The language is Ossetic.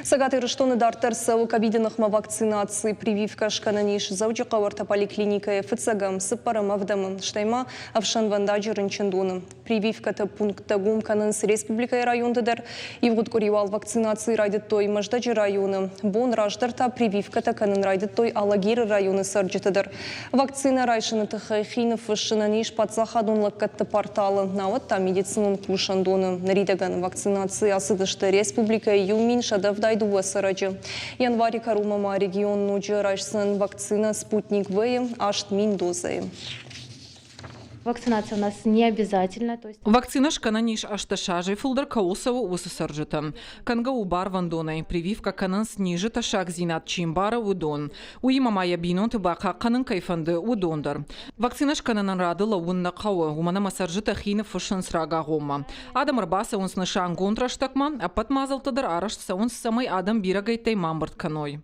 Цӕгат Ирыстоны дарддӕр цӕуы ковиды ныхмӕ вакцинаци. Прививкӕ скӕнӕн ис Дзӕуджыхъӕуы ӕртӕ поликлиникӕйы фыццӕгӕм, цыппӕрӕм, ӕвдӕмы, стӕй ма ӕфсӕнвӕндаджы рынчындоны. Прививкӕты пункттӕ гом кӕнынц республикӕйы районты дӕр. Ивгъуыд къуыри уал вакцинаци райдыдтой Мӕздӕджы районы. Бон раздӕр та прививкӕтӕ кӕнын райдыдтой Алагиры районы цӕрджыты дӕр. Вакцинӕ райсыны тыххӕй хи ныффыссынӕн ис паддзахадон лӕггӕдты порталы, науӕд та медицинон кусӕндоны. Ныридӕгӕн вакцинаци ацыдысты республикӕйы 1172 цӕрӕджы. Январы кӕронмӕ ма регион ноджы райсдзӕн вакцинӕ «Спутник В-йы 8000 дозӕйы. Вакцинация у нас не обязательна. То есть... Вакцинӕ скӕнӕн ис 18 азӕй фылдӕр кӕуыл цӕуы, уыцы цӕрджытӕн. Кӕнгӕ у барвӕндонӕй, прививкӕ кӕнынц низы тӕссагдзинад чи мбары, уыдон. Уыимӕ ма йӕ бинонты бахъахъхъӕнын кӕй фӕнды, уыдон дӕр. Вакцинӕ скӕнынӕн рады лӕууын нӕ хъӕуы, уымӕн ӕмӕ цӕрджытӕ хи ныффыссынц рагагъоммӕ. Адӕм ӕрбацӕуынц нысангонд рӕстӕгмӕ, ӕппӕт мадзӕлттӕ дӕр арӕзт цӕуынц, цӕмӕй адӕм бирӕгӕйттӕй ма ӕмбырд кӕной.